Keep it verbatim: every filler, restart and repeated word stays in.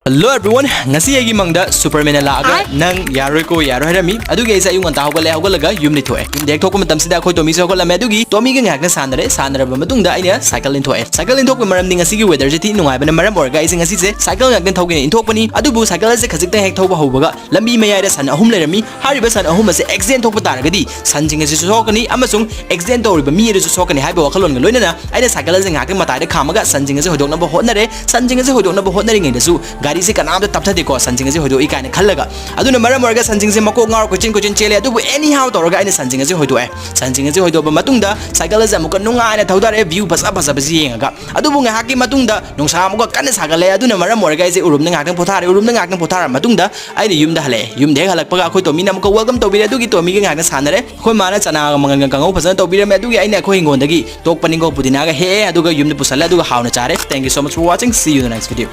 Hello everyone, ꯉꯁꯤ ꯑꯩꯒꯤ ꯃꯪꯗ ꯁꯨꯄꯔꯃꯦꯟꯅ ꯂꯥꯛꯑꯒ, "ꯅꯪ ꯌꯥꯔꯣꯏꯀꯣ, ꯌꯥꯔꯣꯏ" ꯍꯥꯏꯔꯝꯃꯤ꯫ ꯑꯗꯨꯒꯤ ꯑꯩꯁꯦ ꯑꯌꯨꯛ ꯉꯟꯇꯥ ꯍꯧꯒꯠꯂꯦ, ꯍꯧꯒꯠꯂꯒ ꯌꯨꯝꯗ ꯊꯣꯛꯑꯦ꯫ ꯌꯨꯝꯗ ꯍꯦꯛ ꯊꯣꯛꯄ ꯃꯇꯝꯁꯤꯗ ꯑꯩꯈꯣꯏ ꯇꯣꯃꯤꯁꯨ ꯍꯧꯒꯠꯂꯝꯃꯦ꯫ ꯑꯗꯨꯒꯤ ꯇꯣꯃꯤꯒ ꯉꯥꯏꯍꯥꯛꯇꯪ ꯁꯥꯟꯅꯔꯦ꯫ ꯁꯥꯟꯅꯔꯕ ꯃꯇꯨꯡꯗ ꯑꯩꯅ ꯁꯥꯏꯀꯜ ꯏꯟꯊꯣꯛꯑꯦ꯫ ꯁꯥꯏꯀꯜ ꯏꯟꯊꯣꯛꯄꯒꯤ ꯃꯔꯝꯗꯤ ꯉꯁꯤꯒꯤ ꯋꯦꯗꯔꯁꯦ ꯊꯤ ꯅꯨꯡꯉꯥꯏꯕꯅ ꯃꯔꯝ ꯑꯣꯏꯔꯒ ꯑꯩꯁꯦ ꯉꯁꯤꯁꯦ ꯁꯥꯏꯀꯜ ꯉꯥꯛꯇꯪ ꯊꯧꯒꯦꯅ ꯏꯟꯊꯣꯛꯄꯅꯤ꯫ ꯑꯗꯨꯕꯨ ꯁꯥꯏꯀꯜ ꯑꯁꯦ ꯈꯖꯤꯛꯇꯪ ꯍꯦꯛ ꯊꯧꯕ ꯍꯧꯕꯒ ꯂꯝꯕꯤ ꯃꯌꯥꯏꯗ ꯁꯟ ꯑꯍꯨꯝ ꯂꯩꯔꯝꯃꯤ꯫ ꯍꯥꯏꯔꯤꯕ ꯁꯟ ꯑꯍꯨꯝ ꯑꯁꯦ ꯑꯦꯛꯁꯤꯗꯦꯟ ꯊꯣꯛꯄ ꯇꯥꯔꯒꯗꯤ ꯁꯟꯁꯤꯡ ꯑꯁꯤꯁꯨ ꯁꯣꯛꯀꯅꯤ ꯑꯃꯁꯨꯡ ꯑꯦꯛꯁꯤꯗꯦꯟ ꯇꯧꯔꯤꯕ ꯃꯤ ꯑꯗꯨꯁꯨ ꯁꯣꯛꯀꯅꯤ ꯍꯥꯏꯕ ꯋꯥꯈꯜꯂꯣꯟꯒ ꯂꯣꯏꯅꯅ ꯑꯩꯅ ꯁꯥꯏꯀꯜ ꯑꯁꯦ ꯉꯥꯏꯍꯥꯛꯇꯪ ꯃꯇꯥꯏꯗ ꯈꯥꯝꯃꯒ ꯁꯟꯁꯤꯡ ꯑꯁꯦ ꯍꯣꯏꯗꯣꯛꯅꯕ ꯍꯣꯠꯅꯔꯦ꯫ ꯁꯟꯁꯤꯡ ꯑꯁꯦ ꯍꯣꯏꯗꯣꯛꯅꯕ ꯍꯣꯠꯅꯔꯤꯉꯩꯗꯁꯨ ꯒꯥꯔꯤꯁꯦ ꯀꯅꯥꯝꯇ ꯇꯞꯊꯗꯦꯀꯣ, ꯁꯟꯁꯤꯡ ꯑꯁꯦ ꯍꯣꯏꯗꯣꯛꯏ ꯀꯥꯏꯅ ꯈꯜꯂꯒ꯫ ꯑꯗꯨꯅ ꯃꯔꯝ ꯑꯣꯏꯔꯒ ꯁꯟꯁꯤꯡꯁꯦ ꯃꯀꯣꯛ ꯉꯥꯎꯔ ꯀꯣꯏꯆꯦꯟ ꯀꯣꯏꯆꯦꯟ ꯆꯦꯜꯂꯦ꯫ ꯑꯗꯨꯕꯨ anyhow ꯇꯧꯔꯒ ꯑꯩꯅ ꯁꯟꯁꯤꯡ ꯑꯁꯦ ꯍꯣꯏꯗꯣꯛꯑꯦ꯫ ꯁꯟꯁꯤꯡ ꯑꯁꯦ ꯍꯣꯏꯗꯣꯛꯑꯕ ꯃꯇꯨꯡꯗ ꯁꯥꯏꯀꯜ ꯑꯁꯦ ꯑꯃꯨꯛꯀ ꯅꯨꯡꯉꯥꯏꯅ ꯊꯧꯗꯔꯦ, ꯚ꯭ꯌꯨ ꯐꯖ ꯐꯖꯕꯁꯤ ꯌꯦꯡꯉꯒ꯫ ꯑꯗꯨꯕꯨ ꯉꯥꯏꯍꯥꯛꯀꯤ ꯃꯇꯨꯡꯗ ꯅꯨꯡꯁꯥ ꯑꯃꯨꯛꯀ ꯀꯟꯅ ꯁꯥꯒꯠꯂꯛꯑꯦ꯫ ꯑꯗꯨꯅ ꯃꯔꯝ ꯑꯣꯏꯔꯒ ꯑꯩꯁꯦ ꯎꯔꯨꯝꯗ ꯉꯥꯏꯍꯥꯛꯇꯪ ꯄꯣꯊꯥꯔꯦ꯫ ꯎꯔꯨꯝꯗ ꯉꯥꯏꯍꯥꯛꯇꯪ ꯄꯣꯊꯥꯔꯕ ꯃꯇꯨꯡꯗ ꯑꯩꯅ ꯌꯨꯝꯗ ꯍꯜꯂꯛꯑꯦ꯫ ꯌꯨꯝꯗ ꯍꯦꯛ ꯍꯜꯂꯛꯄꯒ ꯑꯩꯈꯣꯏ ꯇꯣꯃꯤꯅ ꯑꯃꯨꯛꯀ ꯋꯦꯜꯀꯝ ꯇꯧꯕꯤꯔꯦ꯫ ꯑꯗꯨꯒꯤ ꯇꯣꯃꯤꯒ ꯉꯥꯏꯍꯥꯛꯇꯪ ꯁꯥꯟꯅꯔꯦ꯫ ꯑꯩꯈꯣꯏ ꯃꯥꯅ ꯆꯅꯥꯒ ꯃꯪꯒꯟꯒ ꯀꯥꯡꯉꯧ ꯐꯖꯅ ꯇꯧꯕꯤꯔꯝꯃꯦ꯫ ꯑꯗꯨꯒꯤ ꯑꯩꯅ ꯑꯩꯈꯣꯏ ꯍꯤꯡꯒꯣꯜꯗꯒꯤ ꯇꯣꯛꯄꯅꯤꯀꯣ, ꯄꯨꯗꯤꯅꯥꯒ ꯍꯦꯛꯑꯦ, ꯑꯗꯨꯒ ꯌꯨꯝꯗ ꯄꯨꯁꯜꯂꯦ, ꯑꯗꯨꯒ ꯍꯥꯎꯅ ꯆꯥꯔꯦ꯫ Thank you so much for watching. See you in the next video.